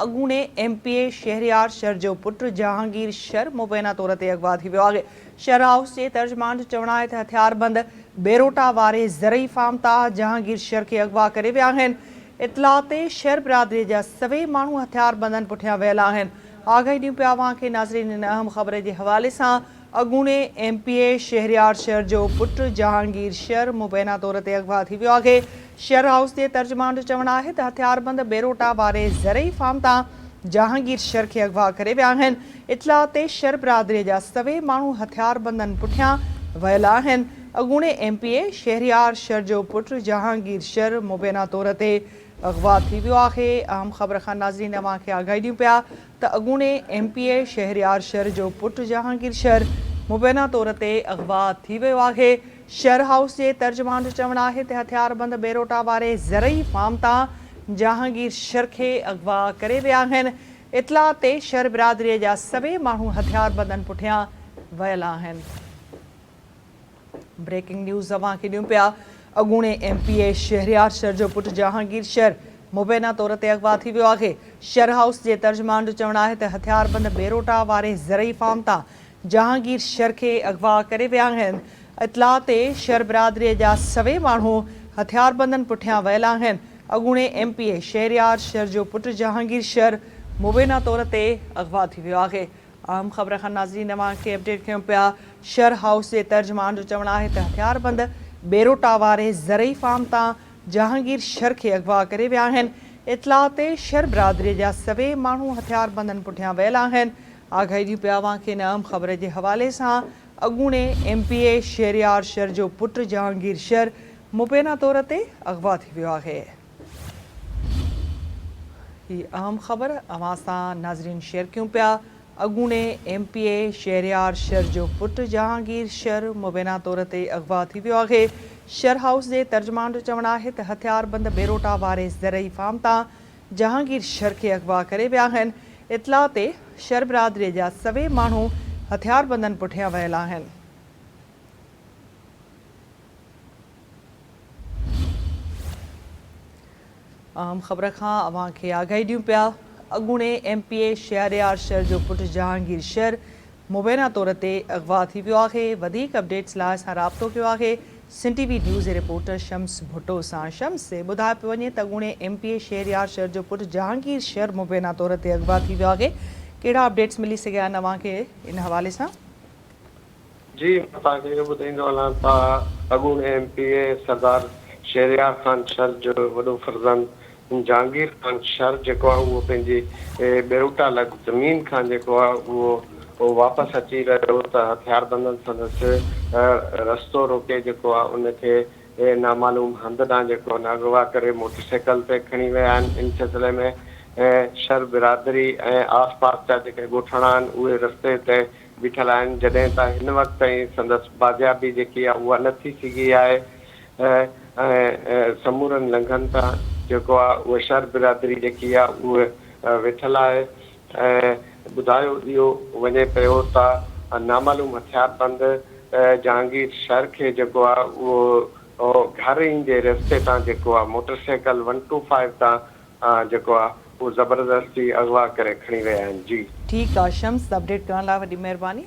اڳوڻي M P A Shehryar Shar جو پٽ جهانگير شر مبينا طور تي اغوا ٿي ويو آهي. شر هائوس جي ترجمان جو چوڻ آهي ته هٿياربند بيروٽا واري زرعي فارم تان جهانگير شر کي اغوا ڪري ويا آهن. اطلاع تي شر برادري جا سوين ماڻهو هٿياربندن پٺيان ويل آهن. آگاهي ڏيون پيا اوهان کي ناظرين ان اهم خبر جي حوالي سان اڳوڻي M P A Shehryar Shar جو پٽ جهانگير شر مبينا طور تي اغوا ٿي ويو آهي. شر هائوس جي ترجمان جو چوڻ آهي ته هٿياربند بيروٽا واري زرعي فارم تان جهانگير شر کي اغوا ڪري ويا آهن. اطلاع تي شر برادري جا سوين ماڻهو هٿياربندن پٺيان ويل آهن. اڳوڻي M P A Shehryar Shar جو پٽ جهانگير شر مبينا طور تي اغوا ٿي ويو آهي. اهم خبر کان ناظرين اوهان کي آگاهي ڏيون پيا ته اڳوڻي M P A Shehryar Shar جو پٽ جهانگير شر مبينا طور تي اغوا ٿي ويو آهي. شر هائوس جي ترجمان جو چوڻ آهي ته هٿياربند بيروٽا واري زرعي فارم تان جهانگير شر کي اغوا ڪري ويا آهن. اطلاع تي شر برادري جا سوين ماڻهو هٿياربندن پٺيان ويل آهن. بريڪنگ نيوز اوهان کي ڏيون پيا اڳوڻي M P A Shehryar Shar جو پٽ جهانگير شر مبينا طور تي اغوا ٿي ويو آهي. شر هائوس جي ترجمان جو چوڻ آهي ته هٿياربند بيروٽا واري زرعي فارم تان جهانگير شر کي اغوا ڪري ويا آهن. اطلاع تي شر برادري جا سوين ماڻهو هٿياربندن پٺيان ويل آهن. اڳوڻي M P A Shehryar Shar جو پٽ جهانگير شر مبينا طور تي اغوا ٿي ويو آهي. اهم خبر کان ناظرين اوهان کي اپڊيٽ ڪيون پيا شر هائوس جي ترجمان جو چوڻ آهي ته هٿياربند بيروٽا واري زرعي فارم تان جهانگير شر کي اغوا ڪري ويا آهن اطلاع تي شر برادري جا سوين ماڻهو هٿياربندن پٺيان ويل آهن آگاهي ڏيون پيا اوهان کي ان اهم خبر جي حوالي سان اڳوڻي M P A Shehryar Shar جو پٽ جهانگير شر مبينا طور تي اغوا ٿي ويو آهي. هي اهم خبر اوهان سان ناظرين شيئر ڪيون پيا، اڳوڻي M P A Shehryar Shar جو پٽ جهانگير شر مبينا طور تي اغوا ٿي ويو آهي، شر هائوس جي ترجمان جو چوڻ آهي ته هٿياربند بيروٽا واري زرعي فارم تان جهانگير شر کي اغوا ڪري ويا آهن، اطلاع تي شر برادري جا سوين ماڻهو هٿياربندن پٺيان ويل آهن. اهم خبر کان اوهان کي آگاهي ڏيون پيا، اڳوڻي M P A Shehryar Shar جو پٽ جهانگير شر مبينا طور تي اغوا ٿي ويو آهي، وڌيڪ اپڊيٽس لاء اسان رابطو ڪيو آهي سن ٽي وي نيوز جي رپورٽر شمس ڀٽو سان، شمس ٻڌايو پيو وڃي ته اڳوڻي M P A Shehryar Shar جو پٽ جهانگير شر مبينا طور تي اغوا ٿي ويو آهي، ڪهڙا اپڊيٽس ملي سگهيا آهن اوهان کي ان حوالي سان؟ جي مان توهان کي اهو ٻڌائيندو هلان ته اڳوڻي M P A Sardar Shehryar Khan Shar جو وڏو فرزند جهانگير خان شر جيڪو آهي اهو پنهنجي ٻيروٽا لڳ زمين کان جيڪو آهي اهو واپس اچي رهيو هو ته هٿياربندن سندس رستو روڪي جيڪو آهي ان کي نامعلوم هنڌ ڏانهن جيڪو آهي اغوا ڪري موٽر سائيڪل تي کڻي ويا آهن ان سلسلي ۾ شر برادري ۽ آس پاس جا جيڪي ڳوٺاڻا آهن اهي رستي تي بيٺل آهن جڏهن ته هن وقت تائين سندس بازيابي جيڪي آهي اها نه ٿي سگهي آهي ۽ سمورن لنگهن تان جيڪو آهي اهو شر برادري جيڪي آهي اهي ويٺل آهي ۽ ٻڌايو اهو وڃي پيو ته نامعلوم هٿياربند جهانگير شر کي جيڪو آهي اهو گهر ايندي رستي تان جيڪو آهي motorcycle one two five تان جيڪو آ اهو زبردستي اغوا ڪري کڻي ويا آهن جي. ٺيڪ آ شمس اپڊيٽ ڪرڻ لاء وڏي مهرباني.